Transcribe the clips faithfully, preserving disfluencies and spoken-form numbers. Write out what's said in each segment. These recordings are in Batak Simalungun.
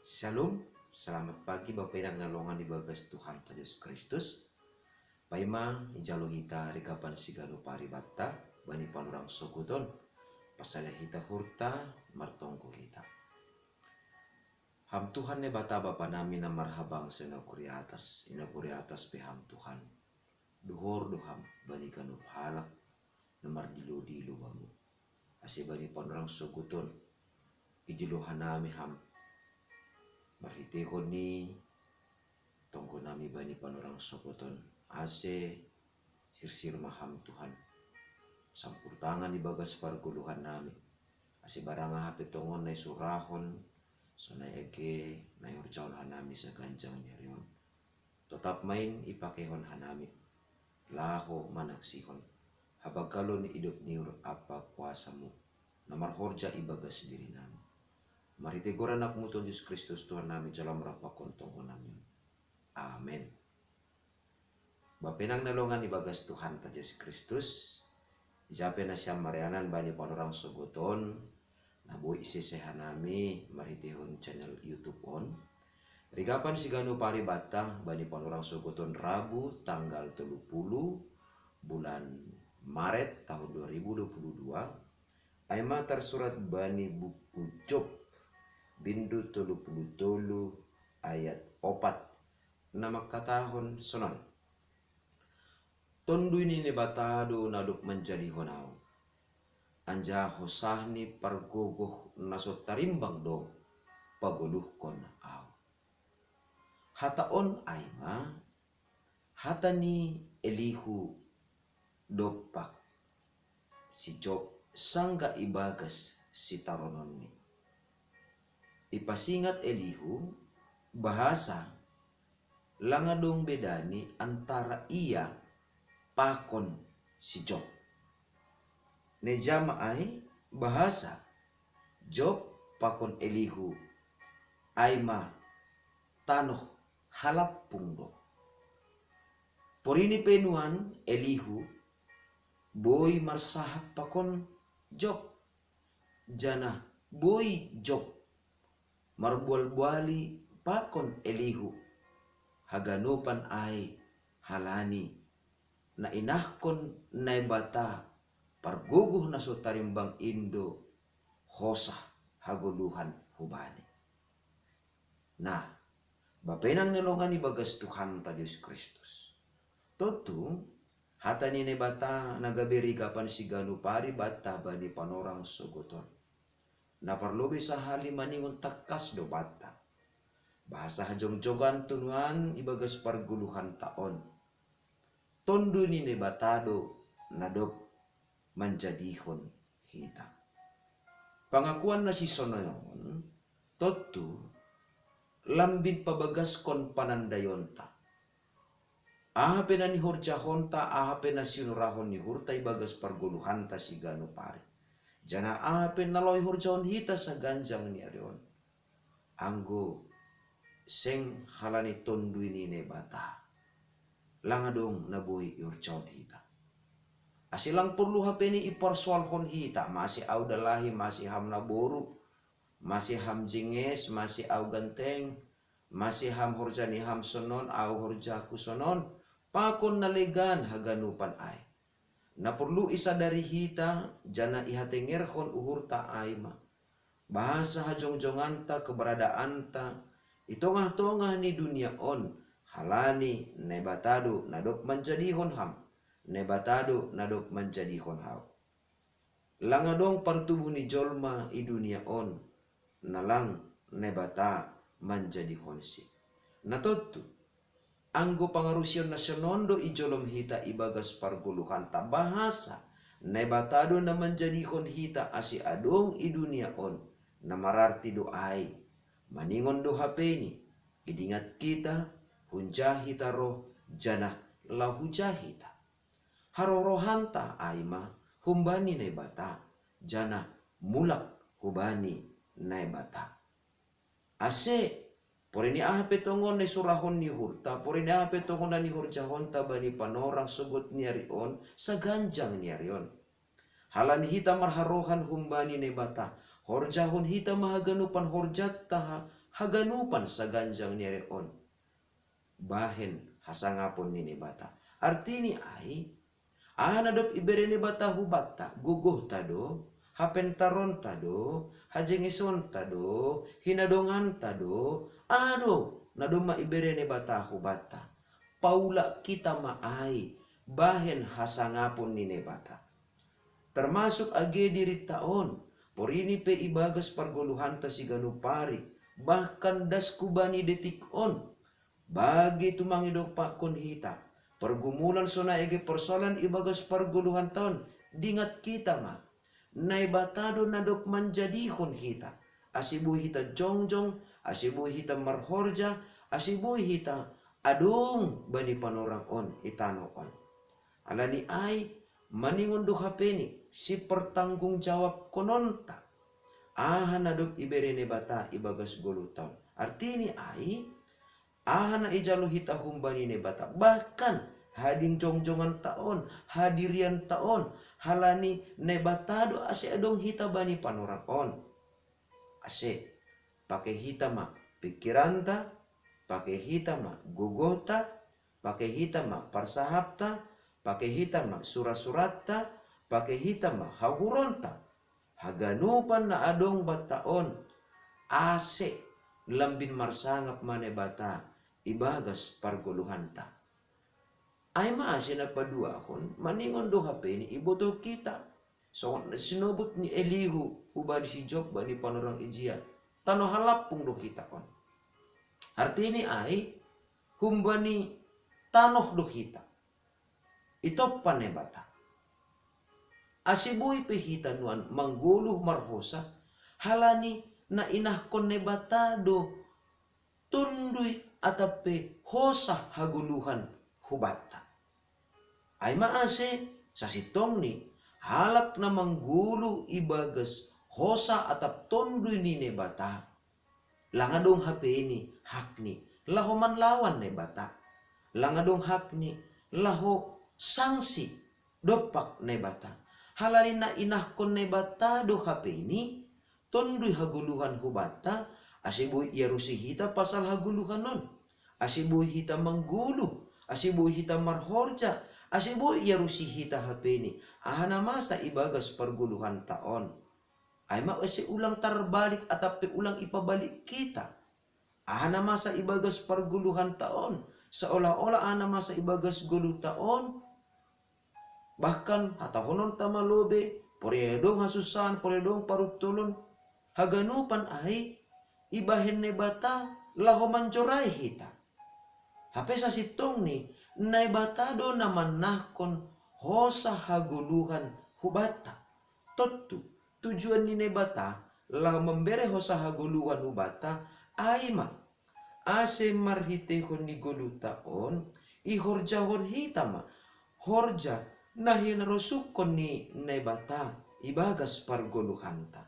Shalom, selamat pagi Bapak Inang na longan ibagas Tuhanta Jesus Kristus. Paima ijalo hita rigapan siganu paribatta bani panorang sogoton. Pasala hita hurta, martonggo hita. Ham Tuhan Naibata Bapa nami na marhabangsa i nagori atas, i nagori atas pe Ham Tuhan. Dohor do Ham bani ganup halak na mardilo-dilo Bamu. Ase bani panorang sogoton, idilo hanami Ham marhitehon ni tonggo nami bani panorang sogoton. Ase sirsir ma Ham Tuhan, sampur tangan ibagas pargoluhan nami, ase barang aha pe tongon na isurahon, sonai age na ihorjahon hanami saganjang ni ari on, totap ma in ipakehon hanami laho manaksihon habanggalon ni idop ni uhur ampa kuasaMu na marhorja ibagas diri nami. Marhitei goran AnakMu Tuhan Jesus Kristus Tuhan nami, jalo Ham rampakon tonggo nami on. Amen. Bapa Inang na longan ibagas Tuhanta Jesus Kristus, ija pe nasiam marianan bani panorang sogoton na boi isese hanami marhitehon channel YouTube on. Rigapan siganu paribatta bani panorang sogoton, Rabu tanggal tolu pulu bulan Maret tahun dua ribu dua puluh dua, ai ma tarsurat bani buku Job, bindu tolu pulu tolu ayat opat, na mangkatahon sonon: Tonduy ni Naibata do na dob manjadihon ahu, anjaha hosah ni pargogoh na so tarimbang do pagoluhkon ahu. Hata on ai ma hata ni Elihu dompak si Job sanggah ibagas sitarononni. Ipasingat Elihu bahasa lang adong bedani antara ia pakon si Job. Na ija ma ai bahasa Job pakon Elihu ai ma tanoh halampung do. Porini pe nuan Elihu boi marsahap pakon Job, janah boi Job marbual-buali pakon Elihu haganupan ai, halani na inahkon Naibata pargogoh na so tarimbang in do hosah hagoluhan hubani. Nah, Bapa Inang na longan ibagas Tuhanta Jesus Kristus, tontu hata ni Naibata na gabe rigapan siganu paribatta bani panorang sogoton, na parlobei sahali maningon tangkas do banta. Bahasa hajongjongan tu nuan ibagas pargoluhanta on: Tonduy ni Naibata do na dob manjadihon hita. Pangakuan na sisonon on tontu lambin pabagaskon panandaionta. Aha pe na nihorjahonta, aha pe na siunorahon ni uhurta ibagas pargoluhanta siganup ari, janah aha pe na laho ihorjahon hita saganjang ni ari on, anggo seng halani Tonduy ni Naibata, lang adong na boi ihorjahon hita. Ase lang porlu hape ni iparsoalhon hita, mase ahu dalahi, mase ham naboru, mase ham jenges, mase ahu ganteng, mase ham horja ni ham sonon, ahu horjaku sonon, pakon na legan haganupan ai. Na porlu isadari hita janah ihatengerhon uhurta ai ma bahasa hajongjonganta, keberadaanta i tongah-tongah ni dunia on, halani Naibata do na dob manjadihon ham, Naibata do na dob manjadihon ahu. Lang adong partubuh ni jolma i dunia on na lang Naibata manjadihonsi. Na tontu, anggo pangarusion na sonon do ijolom hita ibagas pargoluhanta bahasa Naibata do na manjadihon hita ase adong i dunia on, na mararti do ai maningon do hapeni, idingat hita, hunja hita roh, janah laho huja hita. Harorohanta ai ma humbani Naibata, janah mulak hubani Naibata. Ase, porini aha pe tongon na isurahon ni uhurta, porini aha pe tongon na nihorjahonta bani panorang sogot ni ari on, saganjang ni ari on, halani hita marharohan humbani Naibata, horjahon hita ma haganupan horjanta, haganupan saganjang ni ari on bahen hasangapon ni Naibata. Artini ai, aha na dob ibere Naibata hubatta, gogohta do, hapentaronta do, hajengesonta do, hinadonganta do, aha do na domma ibere Naibata hubatta, paulak hita ma ai bahen hasangapon ni Naibata. Termasuk age dirinta on, porini pe ibagas pargoluhanta siganup ari, bahkan das hubani detik on, bagi tumangi dompakkon hita pergumulan sonai age persoalan ibagas pargoluhanta on, dingat hita ma, Naibata do na dob manjadihon hita, ase boi hita jongjong, ase boi hita marhorja, ase boi hita adong bani panorang on i tanoh on. Alani ai, maningon do hapeni sipertanggungjawabkononta aha na dob ibere Naibata ibagas goluhta on. Artini ai, aha na ijalo hita humbani Naibata, bahkan hadingjongjongan ta on, hadirian ta on, halani Naibata do ase adong hita bani panorang on. Ase pake hita ma pikiranta, pake hita ma gogohta, pake hita ma parsahapta, pake hita ma suratsuratta, pake hita ma hahuronta, haganupan na adong banta on, ase lambin marsangap ma Naibata ibagas pargoluhanta. Ai ma ase na paduahon, maningon do hapeni ibotoh hita, songon na sinobut ni Elihu hubani si Job bani panorang ijia, tanoh halampung do hita on. Artini ai, humbani tanoh do hita itompa Naibata. Ase boi pe hita nuan manggoluh marhosa, halani na inahkon Naibata do tonduy atap pe hosa hagoluhan hubanta. Ai ma ase sasintongni, halak na manggoluh ibagas hosa atap tonduy ni Naibata, lang adong hapeni hakni laho manlawan Naibata, lang adong hakni laho sangsi dompak Naibata. Halani na inahkon Naibata do hapeni tonduy hagoluhan hubanta, ase boi iarusi hita pasal hagoluhan on, ase boi hita manggoluh, ase boi hita marhorja, ase boi iarusi hita hapeni aha na masa ibagas pargoluhanta on. Ai ma ase ulang tarbalik atap pe ulang ipabalik hita aha na masa ibagas pargoluhanta on, seolah-olah aha na masa ibagas goluhta on, bahkan hatahononta ma lobei, porini adong hasusaan, porini adong paruntolon, haganupan ai ibahen Naibata laho manjorai hita. Hape sasintongni, Naibata do na manahkon hosa hagoluhan hubanta. Tontu, tujuan ni Naibata laho mambere hosa hagoluhan hubanta, ai ma ase marhiteihon ni goluhta on, ihorjahon hita ma horja na hinarosungkon ni Naibata ibagas pargoluhanta.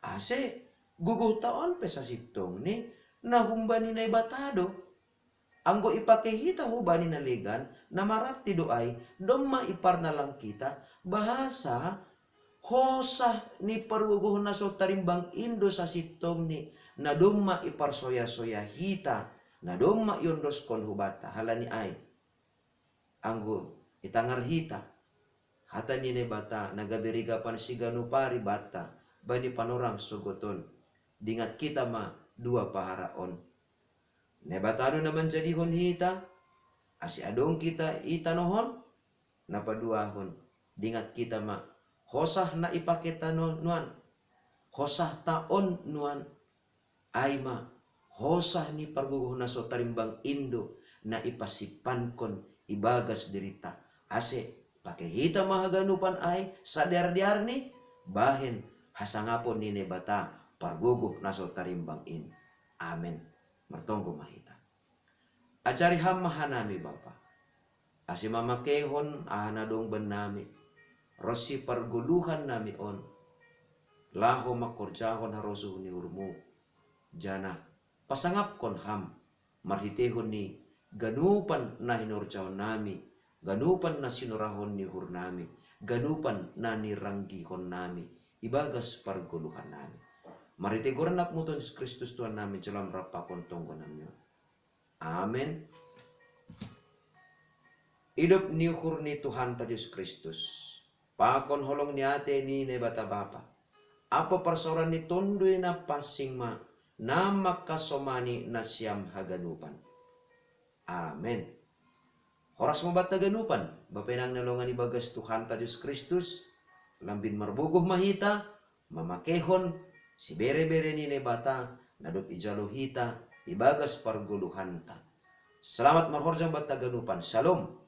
Ase gogohta on pe sasintongni na humbani Naibata do. Anggo ipake hita hubani na legan, na mararti do ai, domma iparnalang hita, bahasa hosa ni pargogoh na so tarimbang in do sasintongni na domma iparsoya-soya hita, na domma iondoskon hubanta. Halani ai, anggo itangar hita hata ni Naibata na gabe rigapan siganup ari banta bani panorang sogot on, dingat hita ma dua pahara on. Naibata do na manjadihon hita ase adong hita i tanoh on. Na paduahon, dingat hita ma hosa na ipaketa nuan, hosata on nuan, ai ma hosa ni pargogoh na so tarimbang in do na ipasimpankon ibagas dirinta. Ase pake hita ma haganupan ai sadear-dearni bahen hasangapon ni Naibata pargogoh na so tarimbang in. Amen. Martonggo ma hita. Ajari Ham ma hanami Bapa, ase mamakeihon aha na adong bannami ronsi pargoluhannami on, laho mangkorjahon harosuh ni uhurMu, janah pasangapkon Ham marhiteihon ni ganupan na hinorjahonnami, ganupan na sinorahon ni uhurnami, ganupan na niranggihonnami ibagas pargoluhannami. Marhitei goran Anakmu Tuhan Jesus Kristus Tuhan nami, jalo am rap pakon tonggo nami on. Amen. Idop ni uhur ni Tuhanta Jesus Kristus, pakon holong ni atei ni Naibata Bapa, ampo parsaoran ni Tonduy Napansing ma na mangkasomani nasiam haganupan. Amen. Horas ma banta haganupan, bapa inang na longan ibagas Tuhanta Jesus Kristus, lambin marbogoh ma hita, mamakeihon siberebere ni Naibata na dob ijalo hita ibagas pargoluhanta. Selamat marhorjang banta haganupan. Shalom.